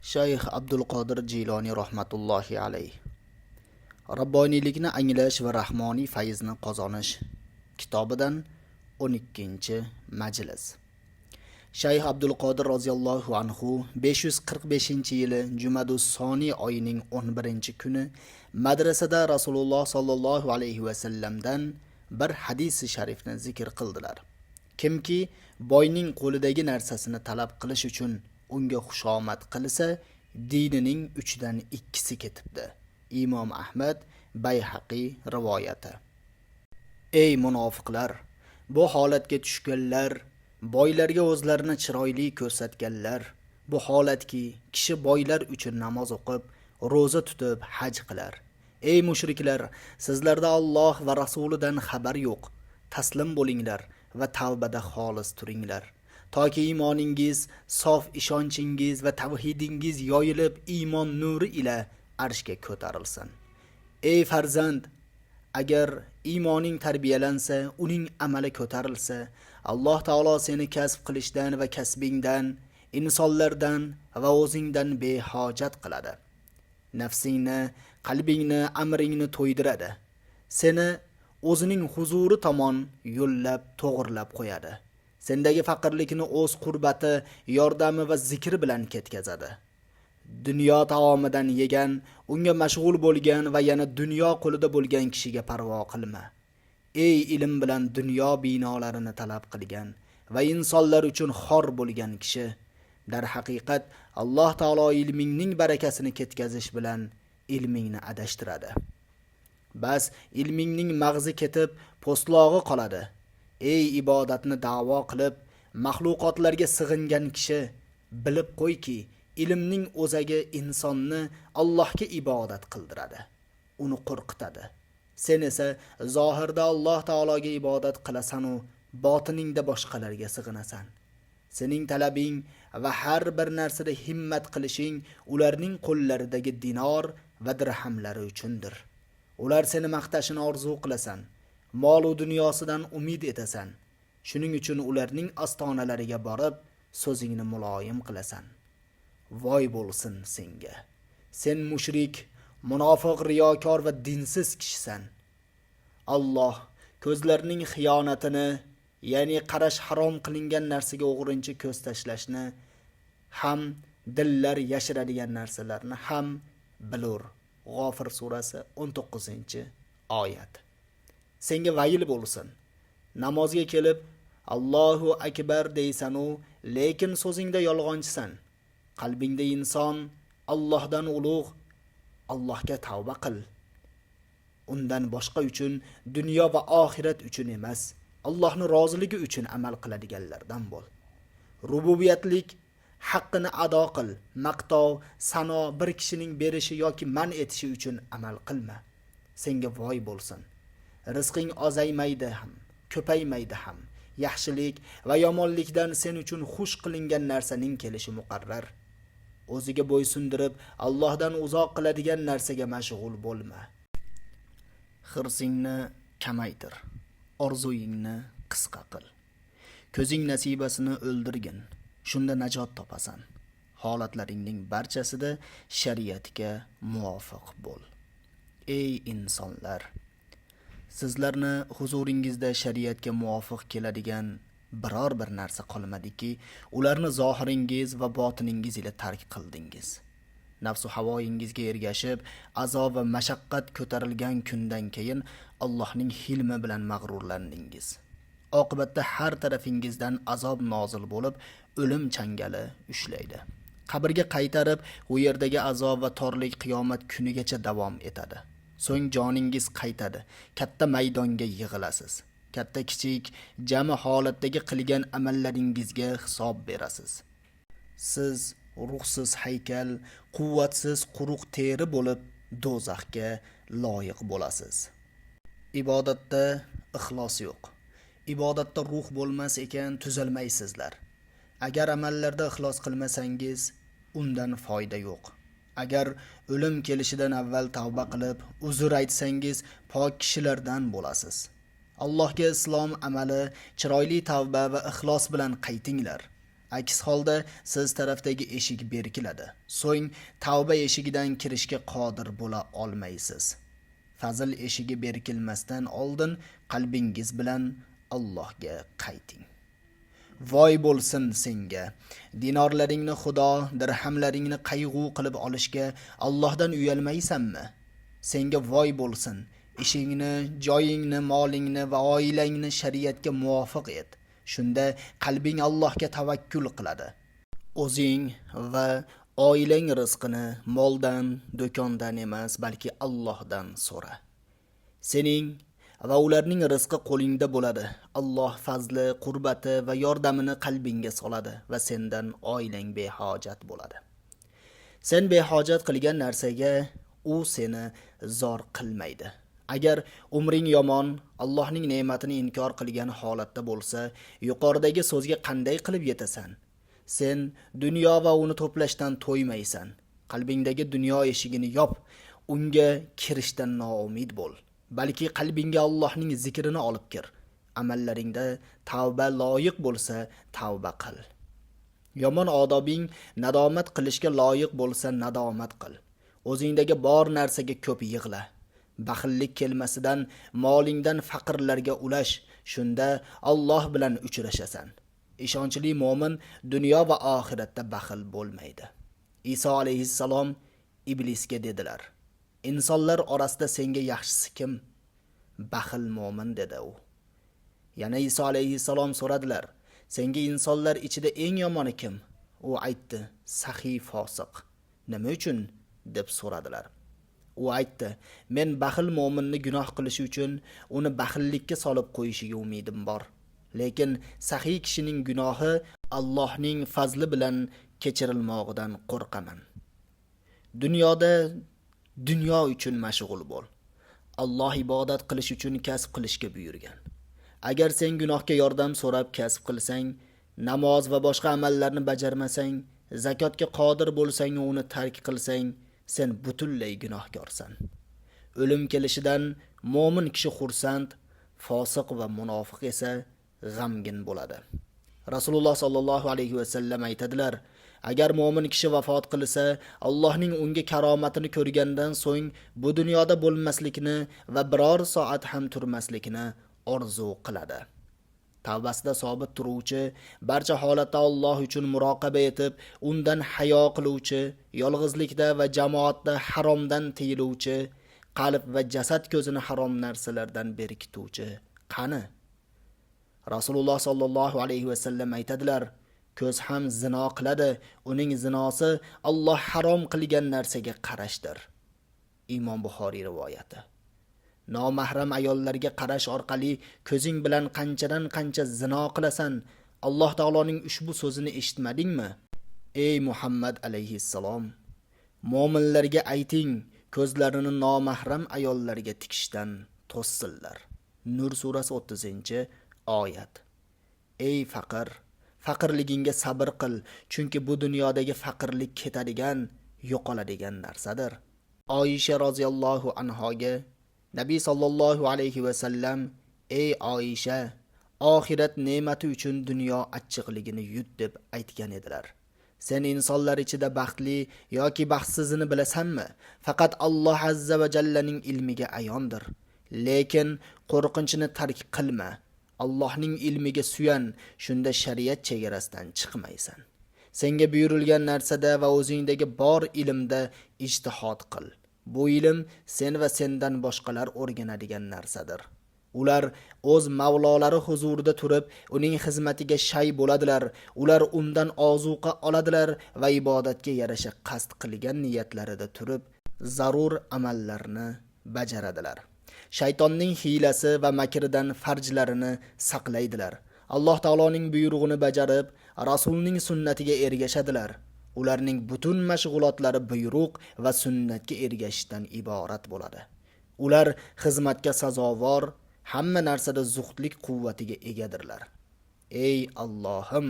Shayx Abdulqodir Jiloniy rahmatullohi alayh. Rabboniylikni anglash va rahmoniy fayzni qozonish kitobidan 12-majlis. Shayx Abdulqodir roziyallohu anhu 545-yili Jumadus Soniy oyining 11-kuni madrasada Rasululloh sollallohu alayhi va sallamdan bir hadisi sharifni zikr qildilar. Kimki boyning qo'lidagi narsasini talab qilish uchun unga xushomad qilsa, dinining 3dan 2si ketibdi. Imom Ahmad, Bayhaqiy rivoyati. Ey munofiqlar, bu holatga tushganlar, boylarga o'zlarini chiroyli ko'rsatganlar, bu holatki kishi boylar uchun namoz o'qib, ro'za tutib, haj qilar. Ey mushriklar, sizlarda Alloh va rasulidan xabar yo'q. Taslim bo'linglar va tavbada xolis turinglar. Toki iymoningiz, sof ishonchingiz va tavhidingiz yoyilib, iymon nuri ila arshga ko'tarilsin. Ey farzand, agar iymoning tarbiyalansa, uning amali ko'tarilsa, Alloh taolo seni kasb qilishdan va kasbingdan, insonlardan va o'zingdan behojat qiladi. Nafsingni, qalbingni, amringni to'ydiradi. Seni o'zining huzuri tomon yo'llab, to'g'irlab qo'yadi. Sendagi faqirlikni o'z qurbati, yordami va zikri bilan ketkazadi. Dunyo taomidan yegan, unga mashg'ul bo'lgan va yana dunyo qo'lida bo'lgan kishiga parvo qilma. Ey ilm bilan dunyo binolarini talab qilgan va insonlar uchun xor bo'lgan kishi, darhaqiqat Alloh taolo ilmingning barakasini ketkazish bilan ilmingni adashtiradi. Bas ilmingning mag'zi ketib, po'stlog'i qoladi. Ey ibodatni da'vo qilib, maxluqotlarga sig'ingan kishi, bilib qo'yki, ilmning o'zagi insonni Allohga ibodat qildiradi, uni qo'rqitadi. Sen esa zohirda Alloh taologa ibodat qilasan-u, botiningda boshqalarga sig'inasan. Sening talabing va har bir narsada himmat qilishing ularning qo'llaridagi dinor va dirhamlari uchundir. Ular seni maqtashini orzu qilasan, mol u dunyosidan umid etasan. Shuning uchun ularning ostonalariga borib, so'zingni muloyim qilasan. Voy bo'lsin senga. Sen mushrik, munofiq, riyokor va dinsiz kishisan. Alloh ko'zlarning xiyonatini, ya'ni qarash harom qilingan narsaga o'g'rincha ko'z tashlashni ham, dillar yashiradigan narsalarni ham bilur. G'ofir surasi 19-oyat. Senga vayl bo'lsin. Namozga kelib Allohu akbar deysan-u, lekin so'zingda yolg'onchisan. Qalbingda inson Allohdan ulug', Allohga tavba qil. Undan boshqa uchun, dunyo va oxirat uchun emas, Allohning roziligi uchun amal qiladiganlardan bo'l. Rububiyatlik haqqini ado qil. Maqtov, sano bir kishining berishi yoki man etishi uchun amal qilma. Senga voy bo'lsin. Rizqing ozaymaydi ham, ko'paymaydi ham. Yaxshilik va yomonlikdan sen uchun xush qilingan narsaning kelishi muqarrar. O'ziga bo'ysundirib, Allohdan uzoq qiladigan narsaga mashg'ul bo'lma. Hirsingni kamaytir, orzuyingni qisqa qil. Ko'zing nasibasini o'ldirgin, shunda najot topasan. Holatlaringning barchasida shariatga muvofiq bo'l. Ey insonlar, sizlarni huzuringizda shariatga muvofiq keladigan biror bir narsa qolmadiki, ularni zohiringiz va botiningiz ila tark qildingiz. Nafsu havoyingizga ergashib, azob va mashaqqat ko'tarilgan kundan keyin Allohning hilmi bilan mag'rurlandingiz. Oqibatda har tarafingizdan azob nozil bo'lib, o'lim changali ushlaydi. Qabrga qaytarib, u yerdagi azob va torlik qiyomat kunigacha davom etadi. So'ng joningiz qaytadi, katta maydonga yig'ilasiz. Katta kichik jami holatdagi qilgan amallaringizga hisob berasiz. Siz ruhsiz haykal, quvvatsiz quruq teri bo'lib do'zaxga loyiq bo'lasiz. Ibodatda ixlos yo'q. Ibodatda ruh bo'lmas ekan, tuzalmaysizlar. Agar amallarda ixlos qilmasangiz, undan foyda yo'q. Agar o'lim kelishidan avval tavba qilib, uzr aytsangiz, pok kishilardan bo'lasiz. Allohga islom amali, chiroyli tavba va ixlos bilan qaytinglar. Aks holda siz tarafdagi eshik berkiladi. So'ng tavba eshigidan kirishga qodir bo'la olmaysiz. Fazl eshigi berkilmasdan oldin qalbingiz bilan Allohga qayting. Voy bo'lsin senga. Dinorlaringni Xudo, dirhamlaringni qayg'u qilib olishga Allohdan uyalmaysanmi? Senga voy bo'lsin. Ishingni, joyingni, molingni va oilangni shariatga muvofiq et. Shunda qalbing Allohga tavakkul qiladi. O'zing va oilang rizqini moldan, do'kondan emas, balki Allohdan so'ra. Sening va ularning rizqi qo'lingda bo'ladi. Alloh fazli, qurbati va yordamini qalbingga soladi va sendan oilang behojat bo'ladi. Sen behojat qilgan narsaga u seni zor qilmaydi. Agar umring yomon, Allohning ne'matini inkor qilgan holatda bo'lsa, yuqoridagi so'zga qanday qilib yetasan? Sen dunyo va uni to'plashdan to'ymaysan. Qalbingdagi dunyo eshigini yop, unga kirishdan noumid bo'l. Balki qalbingga Allohning zikrini olib kir. Amallaringda tavba loyiq bo'lsa, tavba qil. Yomon odobing nadomat qilishga loyiq bo'lsa, nadomat qil. O'zingdagi bor narsaga ko'p yig'la. Baxillik kelmasidan molingdan faqirlarga ulash, shunda Alloh bilan uchrashasan. Ishonchli mo'min dunyo va oxiratda baxil bo'lmaydi. Iso alayhissalom iblisga dedilar: "Insonlar orasida senga yaxshisi kim?" Baxil mo'min, dedi u. Yana Iso alayhissalom so'radilar: "Senga insonlar ichida eng yomoni kim?" U aytdi: "Saxiy fosiq." "Nima uchun?" deb so'radilar. U aytdi: "Men baxil mo'minni gunoh qilishi uchun uni baxillikka solib qo'yishiga umidim bor. Lekin saxiy kishining gunohi Allohning fazli bilan kechirilmog'idan qo'rqaman." Dunyoda dunyo uchun mashg'ul bo'l. Alloh ibodat qilish uchun kasb qilishga buyurgan. Agar sen gunohga yordam so'rab kasb qilsang, namoz va boshqa amallarni bajarmasang, zakotga qodir bo'lsang va uni tark qilsang, sen butunlay gunohkorsan. O'lim kelishidan mo'min kishi xursand, fosiq va munofiq esa g'amgin bo'ladi. Rasululloh sallallohu alayhi va sallam aytadilar: agar mo'min kishi vafot qilsa, Allohning unga karomatini ko'rgandan so'ng bu dunyoda bo'lmaslikni va biror soat ham turmaslikni orzu qiladi. Tavbasida sobit turuvchi, barcha holatda Alloh uchun muroqaba etib, undan hayo qiluvchi, yolg'izlikda va jamoatda haromdan tiyiluvchi, qalb va jasad ko'zini harom narsalardan berkituvchi qani? Rasululloh sallallohu alayhi va sallam aytadilar: ko'z ham zino qiladi, uning zinosi Alloh harom qilgan narsaga qarashdir. Imom Buxoriy rivoyati. Nomahram ayollarga qarash orqali ko'zing bilan qanchadan qancha zino qilasan. Alloh taoloning ushbu so'zini eshitmadingmi? Ey Muhammad alayhissalom, mo'minlarga ayting, ko'zlarini nomahram ayollarga tikishdan to'ssinlar. Nur surasi 30-oyat. Ey faqir, faqirligingga sabr qil, chunki bu dunyodagi faqirlik ketadigan, yo'qoladigan narsadir. Oyisha roziyallohu anhoga Nabiy sallallohu alayhi va sallam: "Ey Oyisha, oxirat ne'mati uchun dunyo achchiqligini yut" deb aytgan edilar. Sen insonlar ichida baxtli yoki baxtsizini bilasanmi? Faqat Alloh azza va jallaning ilmiga ayondir. Lekin qo'rqinchini tark qilma. Allohning ilmiga suyan, shunda shariat chegarasidan chiqmaysan. Senga buyurilgan narsada va o'zingdagi bor ilmda ijtihod qil. Bu ilm sen va sendan boshqalar o'rganadigan narsadir. Ular o'z mavlolari huzurida turib, uning xizmatiga shay bo'ladilar. Ular undan ozuqa oladilar va ibodatga yarasha qasd qilgan niyatlarida turib, zarur amallarni bajaradilar. Shaytonning hiylasi va makridan farjlarini saqlaydilar. Alloh taoloning buyrug'ini bajarib, Rasulning sunnatiga ergashadilar. Ularning butun mashg'ulotlari buyruq va sunnatga ergashishdan iborat bo'ladi. Ular xizmatga sazovor, hamma narsada zuhdlik quvvatiga egadirlar. Ey Allohim,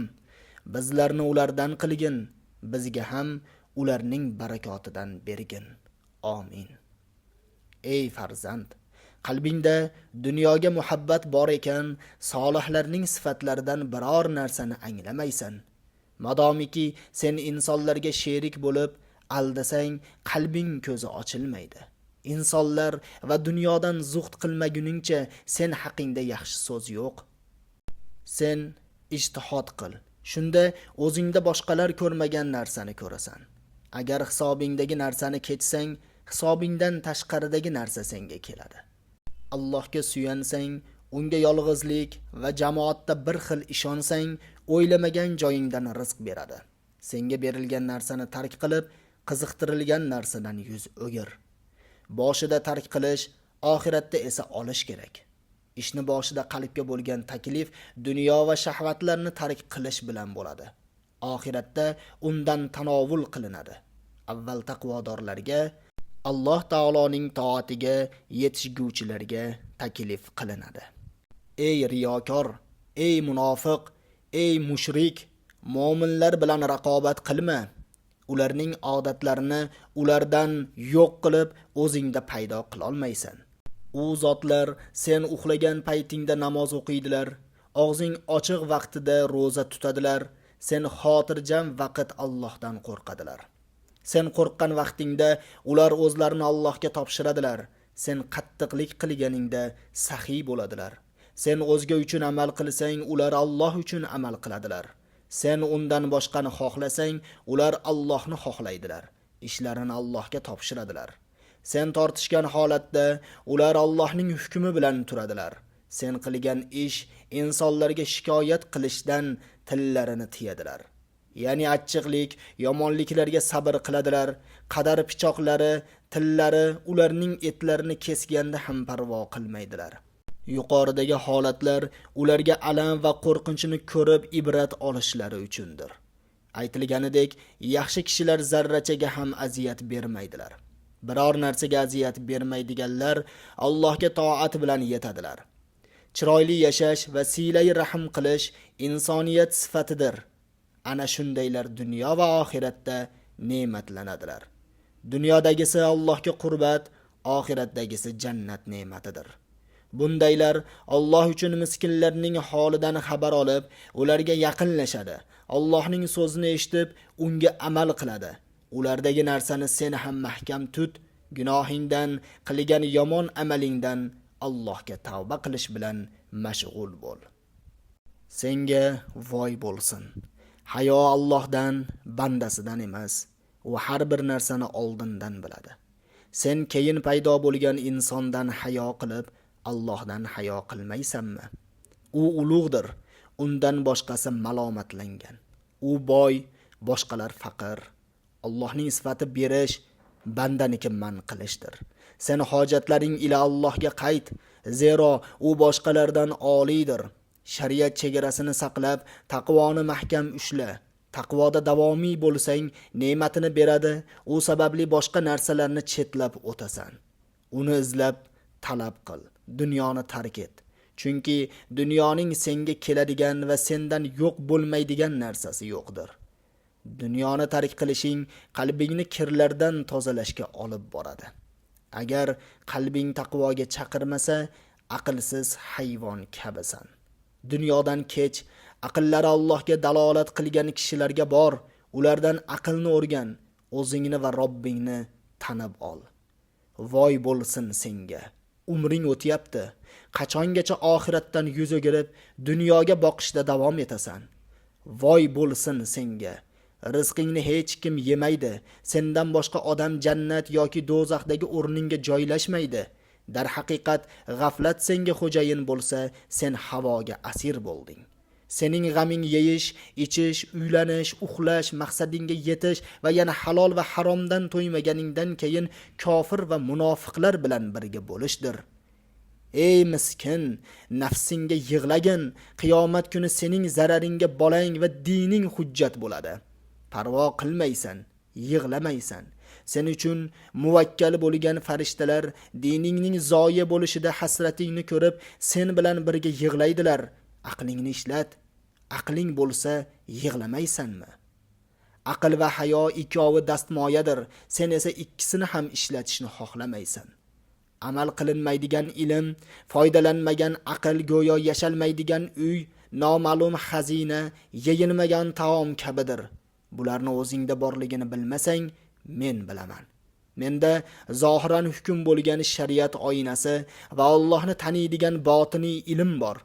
bizlarni ulardan qilgin, bizga ham ularning barakotidan bergin. Amin. Ey farzand, qalbingda dunyoga muhabbat bor ekan, solihlarning sifatlaridan biror narsani anglamaysan. Madomiki sen insonlarga sherik bo'lib aldasang, qalbing ko'zi ochilmaydi. Insonlar va dunyodan zuhd qilmaguningcha sen haqingda yaxshi so'z yo'q. Sen ijtihod qil. Shunda o'zingda boshqalar ko'rmagan narsani ko'rasan. Agar hisobingdagi narsani kechsang, hisobingdan tashqaridagi narsa senga keladi. Allohga suyansang, unga yolg'izlik va jamoatda bir xil ishonsang, o'ylamagan joyingdan rizq beradi. Senga berilgan narsani tark qilib, qiziqtirilgan narsadan yuz o'gir. Boshida tark qilish, oxiratda esa olish kerak. Ishni boshida qalbga bo'lgan taklif dunyo va shahvatlarni tark qilish bilan bo'ladi. Oxiratda undan tanovul qilinadi. Avval taqvodorlarga, Alloh taoloning toatiga yetishguvchilarga taklif qilinadi. Ey riyokor, ey munofiq, ey mushrik, mo'minlar bilan raqobat qilma. Ularning odatlarini ulardan yo'q qilib, o'zingda paydo qila olmaysan. U zotlar sen uxlagan paytingda namoz o'qiydilar, og'zing ochiq vaqtida ro'za tutadilar, sen xotirjam vaqt Allohdan qo'rqadilar. Sen qo'rqqan vaqtingda ular o'zlarini Allohga topshiradilar. Sen qattiqlik qilganingda saxiy bo'ladilar. Sen o'zga uchun amal qilsang, ular Alloh uchun amal qiladilar. Sen undan boshqani xohlasang, ular Allohni xohlaydilar. Ishlarini Allohga topshiradilar. Sen tortishgan holatda ular Allohning hukmi bilan turadilar. Sen qilgan ish insonlarga shikoyat qilishdan tillarini tiyadilar. Ya'ni achchiqlik, yomonliklarga sabr qiladilar. Qadar pichoqlari, tillari ularning etlarini kesganda ham parvo qilmaydilar. Yuqoridagi holatlar ularga alam va qo'rqinchni ko'rib ibrat olishlari uchundir. Aytilganidek, yaxshi kishilar zarrachaga ham aziyat bermaydilar. Biror narsaga aziyat bermaydiganlar Allohga toat bilan yetadilar. Chiroyli yashash va siylay rahm qilish insoniyat sifatidir. Ana shundaylar dunyo va oxiratda ne'matlanadilar. Dunyodagisi Allohga qurbat, oxiratdagisi jannat ne'matidir. Bundaylar Alloh uchun miskinlarning holidan xabar olib, ularga yaqinlashadi. Allohning so'zini eshitib, unga amal qiladi. Ulardagi narsani sen ham mahkam tut, gunohingdan, qilgan yomon amalingdan Allohga tavba qilish bilan mashg'ul bo'l. Senga voy bo'lsin. Hayo Allohdan, bandasidan emas. U har bir narsani oldindan biladi. Sen keyin paydo bo'lgan insondan hayo qilib, Allohdan hayo qilmaysanmi? U ulug'dir, undan boshqasi malomatlangan. U boy, boshqalar faqir. Allohning sifati berish, bandaniki man qilishdir. Sen hojatlaring ila Allohga qayt, zero u boshqalardan oliydir. Shariat chegarasini saqlab, taqvoni mahkam ushla. Taqvoda davomiy bo'lsang, ne'matini beradi, u sababli boshqa narsalarni chetlab o'tasan. Uni izlab talab qil, dunyoni tark et. Chunki dunyoning senga keladigan va sendan yo'q bo'lmaydigan narsasi yo'qdir. Dunyoni tark qilishing qalbingni kirlardan tozalashga olib boradi. Agar qalbing taqvoga chaqirmasa, aqlsiz hayvon kabisan. Dunyodan kech, aqllari Allohga dalolat qilgan kishilarga bor, ulardan aqlni o'rgan, o'zingni va Robbingni tanib ol. Voy bo'lsin senga. Umring o'tyapti. Qachongacha oxiratdan yuz o'girib, dunyoga boqishda davom etasan? Voy bo'lsin senga. Rizqingni hech kim yemaydi. Sendan boshqa odam jannat yoki do'zaxdagi o'rningga joylashmaydi. Darhaqiqat g'aflat senga xo'jayin bo'lsa, sen havoga asir bo'lding. Sening g'aming yeyish, ichish, uylanish, uxlash, maqsadingga yetish va yana halol va haromdan to'ymaganingdan keyin kofir va munofiqlar bilan birga bo'lishdir. Ey miskin, nafsingga yig'lagin, qiyomat kuni sening zararingga bolang va dining hujjat bo'ladi. Parvo qilmaysan, yig'lamaysan. Sen uchun muvakkal bo'lgan farishtalar diningning zoyi bo'lishida hasratingni ko'rib, sen bilan birga yig'laydilar. Aqlingni ishlat. Aqling bo'lsa yig'lamaysanmi? Aql va hayo ikkovi dastmoyadir. Sen esa ikkisini ham ishlatishni xohlamaysan. Amal qilinmaydigan ilm, foydalanmagan aql go'yo yashalmaydigan uy, Noma'lum xazina, yeyilmagan taom kabidir. Bularni o'zingda borligini bilmasang, men bilaman. Menda zohiran hukm bo'lgan shariat oynasi va Allohni taniydigan botiniy ilm bor.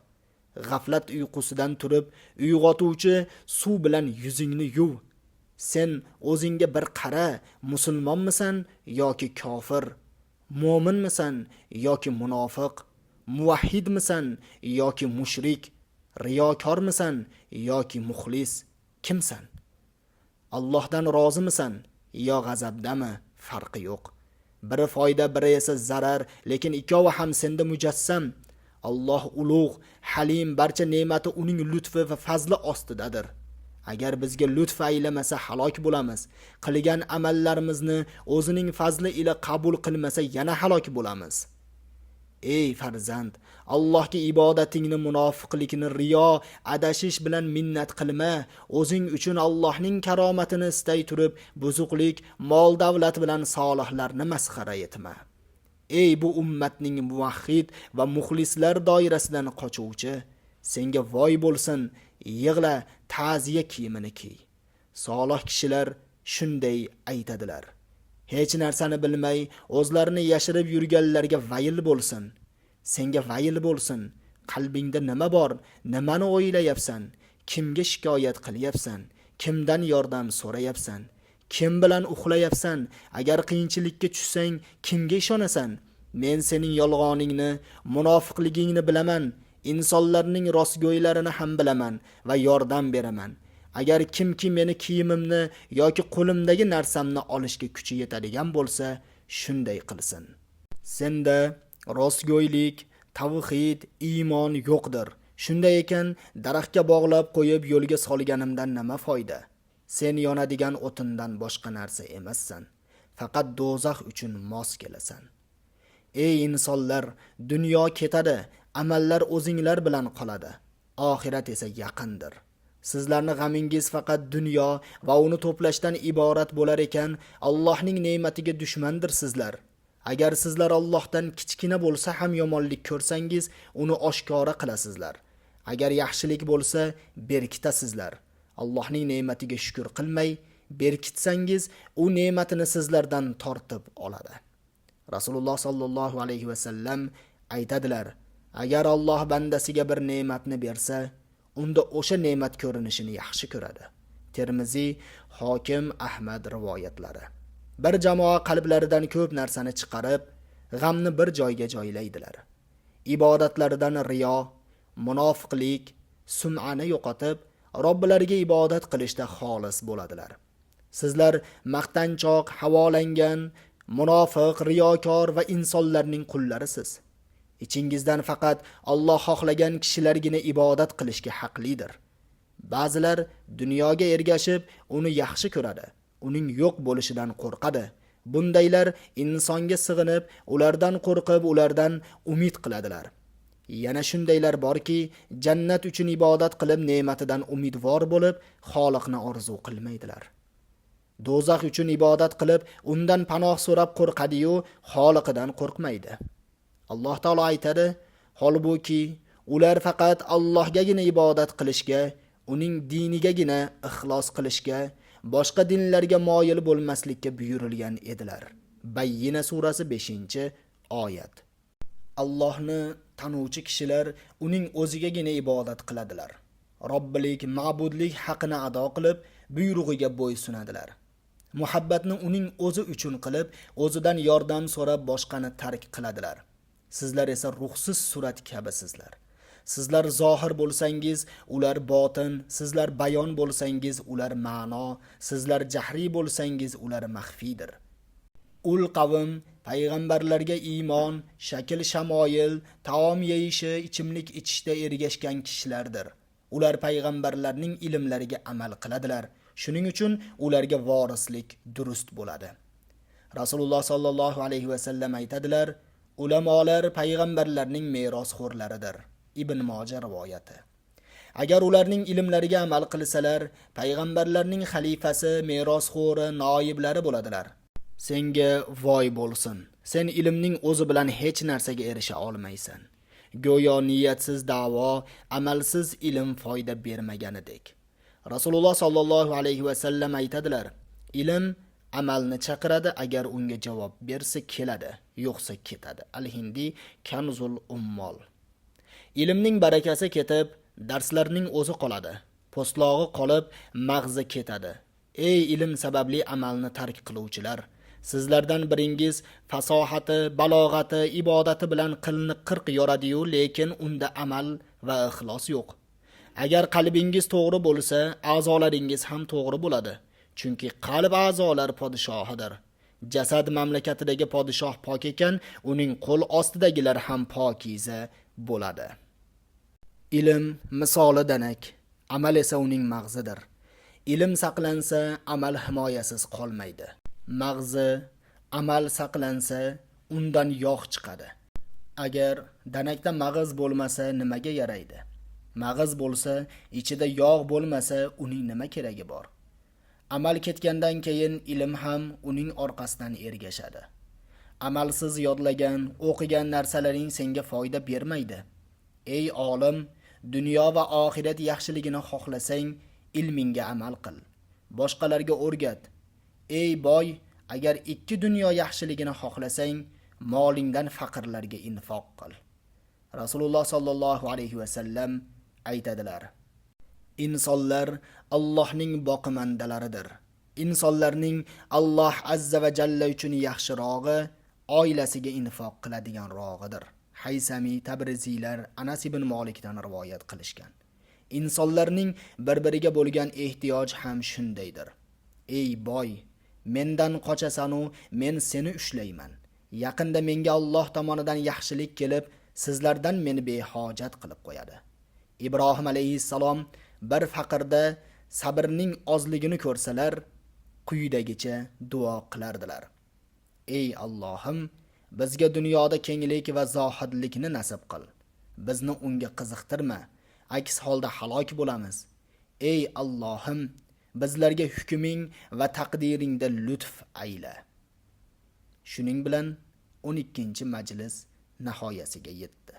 G'aflat uyqusidan turib, uyg'otuvchi suv bilan yuzingni yuv. Sen o'zingga bir qara, musulmonmisan yoki kofir, mo'minmisan yoki munofiq, muvahhidmisan yoki mushrik, riyokormisan yoki muxlis, kimsan? Allohdan rozimisan yo g'azabdami? Farqi yo'q. Biri foyda, biri esa zarar, lekin ikkovi ham senda mujassam. Alloh ulug', halim, barcha ne'mati uning lutfi va fazli ostidadir. Agar bizga lutf aylamasa halok bo'lamiz. Qilgan amallarimizni o'zining fazli ila qabul qilmasa yana halok bo'lamiz. Ey farzand, Allohga ibodatingni munofiqlikni, riyo, adashish bilan minnat qilma. O'zing uchun Allohning karomatini istay turib, buzuqlik, mol davlat bilan solihlarni masxara etma. Ey bu ummatning muvahhid va muxlislar doirasidan qochuvchi, senga voy bo'lsin, yig'la, ta'ziya kiyimini kiy. Solih kishilar shunday aytadilar: hech narsani bilmay, o'zlarini yashirib yurganlarga vayl bo'lsin. Senga vayl bo'lsin. Qalbingda nima bor? Nimani o'ylayapsan? Kimga shikoyat qilyapsan? Kimdan yordam so'rayapsan? Kim bilan uxlayapsan? Agar qiyinchilikka tushsang, kimga ishonasan? Men sening yolg'oningni, munofiqligingni bilaman. Insonlarning rostgo'ylarini ham bilaman va yordam beraman. Agar kimki meni kiyimimni yoki qo'limdagi narsamni olishga kuchi yetadigan bo'lsa, shunday qilsin. Senda rostgo'ylik, tavhid, iymon yo'qdir. Shunday ekan, daraxtga bog'lab qo'yib yo'lga solganimdan nima foyda? Sen yonadigan o'tindan boshqa narsa emassan. Faqat do'zax uchun mos kelasan. Ey insonlar, dunyo ketadi, amallar o'zinglar bilan qoladi. Oxirat esa yaqindir. Sizlarni g'amingiz faqat dunyo va uni to'plashdan iborat bo'lar ekan, Allohning ne'matiga dushmandir sizlar. Agar sizlar Allohdan kichkina bo'lsa ham yomonlik ko'rsangiz, uni oshkora qilasizlar. Agar yaxshilik bo'lsa, berkitasizlar. Allohning ne'matiga shukr qilmay, berkitsangiz, u ne'matini sizlardan tortib oladi. Rasululloh sallallohu alayhi va sallam aytadilar: agar Alloh bandasiga bir ne'matni bersa, unda o'sha ne'mat ko'rinishini yaxshi ko'radi. Termiziy, Hokim, Ahmad rivoyatlari. Bir jamoa qalblaridan ko'p narsani chiqarib, g'amni bir joyga joylaydilar. Ibodatlaridan riyo, munofiqlik, sum'ani yo'qotib, Robbilariga ibodat qilishda xolis bo'ladilar. Sizlar maqtanchoq, havolangan, munofiq, riyokor va insonlarning qullarisiz. Ichingizdan faqat Alloh xohlagan kishilargina ibodat qilishga haqlidir. Ba'zilar dunyoga ergashib, uni yaxshi ko'radi, uning yo'q bo'lishidan qo'rqadi. Bundaylar insonga sig'inib, ulardan qo'rqib, ulardan umid qiladilar. Yana shundaylar borki, jannat uchun ibodat qilib, ne'matidan umidvor bo'lib, Xoliqni orzu qilmaydilar. Do'zax uchun ibodat qilib, undan panoh so'rab qo'rqadi-yu, Xoliqidan qo'rqmaydi. Alloh taolo aytadi: holbuki ular faqat Allohgagina ibodat qilishga, uning dinigagina ixlos qilishga, boshqa dinlarga moyil bo'lmaslikka buyurilgan edilar. Bayyina surasi 5-oyat. Allohni tanuvchi kishilar uning o'zigagina ibodat qiladilar. Robbilik, ma'budlik haqini ado qilib, buyrug'iga bo'ysunadilar. Muhabbatni uning o'zi uchun qilib, o'zidan yordam so'rab boshqani tark qiladilar. Sizlar esa ruhsiz surat kabisizlar. Sizlar zohir bo'lsangiz, ular botin, sizlar bayon bo'lsangiz, ular ma'no, sizlar jahriy bo'lsangiz, ular maxfiydir. Ul qavm payg'ambarlarga iymon, shakl shamoyil, taom yeyishi, ichimlik ichishda ergashgan kishilardir. Ular payg'ambarlarning ilmlariga amal qiladilar. Shuning uchun ularga vorislik durust bo'ladi. Rasululloh sallallohu alayhi va sallam aytadilar: ulamolar payg'ambarlarning merosxo'rlaridir. Ibn Moja rivoyati. Agar ularning ilmlariga amal qilsalar, payg'ambarlarning xalifasi, merosxo'ri, noiblari bo'ladilar. Senga voy bo'lsin. Sen ilmning o'zi bilan hech narsaga erisha olmaysan. Go'yo niyatsiz da'vo, amalsiz ilm foyda bermaganidek. Rasululloh sollallohu alayhi va sallam aytadilar: ilm amalni chaqiradi, agar unga javob bersa keladi, yo'qsa ketadi. Al-Hindi Kanzul Ummol. Ilmning barakasi ketib, darslarning o'zi qoladi. Po'stlog'i qolib, mag'zi ketadi. Ey ilm sababli amalni tark qiluvchilar, sizlardan biringiz fasohati, balog'ati, ibodati bilan qilni 40 yoradi-yu, lekin unda amal va ixlos yo'q. Agar qalbingiz to'g'ri bo'lsa, a'zolaringiz ham to'g'ri bo'ladi. Chunki qalb a'zolar podshohidir. Jasad mamlakatidagi podshoh pok ekan, uning qo'l ostidagilar ham pokiza bo'ladi. Ilm misoli danak, amal esa uning mag'zidir. Ilm saqlansa, amal himoyasiz qolmaydi. Mag'zi, amal saqlansa, undan yog' chiqadi. Agar danakda mag'iz bo'lmasa, nimaga yaraydi? Mag'iz bo'lsa, ichida yog' bo'lmasa, uning nima keragi bor? Amal ketgandan keyin ilm ham uning orqasidan ergashadi. Amalsiz yodlagan, o'qigan narsalaring senga foyda bermaydi. Ey olim, dunyo va oxirat yaxshiligini xohlasang, ilmingga amal qil. Boshqalarga o'rgat. Ey boy, agar ikki dunyo yaxshiligini xohlasang, molingdan faqirlarga infoq qil. Rasululloh sollallohu alayhi va sallam aytadilar: insonlar Allohning boqimandalaridir. Insonlarning Alloh azza va jalla uchun yaxshirog'i oilasiga infoq qiladigan rog'idir. Haysami, Tabriziylar Anas ibn Molikdan rivoyat qilishgan. Insonlarning bir-biriga bo'lgan ehtiyoj ham shundaydir. Ey boy, mendan qochasan-u, men seni ushlayman. Yaqinda menga Alloh tomonidan yaxshilik kelib, sizlardan meni behojat qilib qo'yadi. Ibrohim alayhissalom bir faqirda sabrning ozligini ko'rsalar, quyidagicha duo qilardilar: Ey Allohim, bizga dunyoda kenglik va zohidlikni nasib qil. Bizni unga qiziqtirma, aks holda halok bo'lamiz. Ey Allohim, bizlarga hukming va taqdiringda lutf ayla. Shuning bilan 12-majlis nihoyasiga yetdi.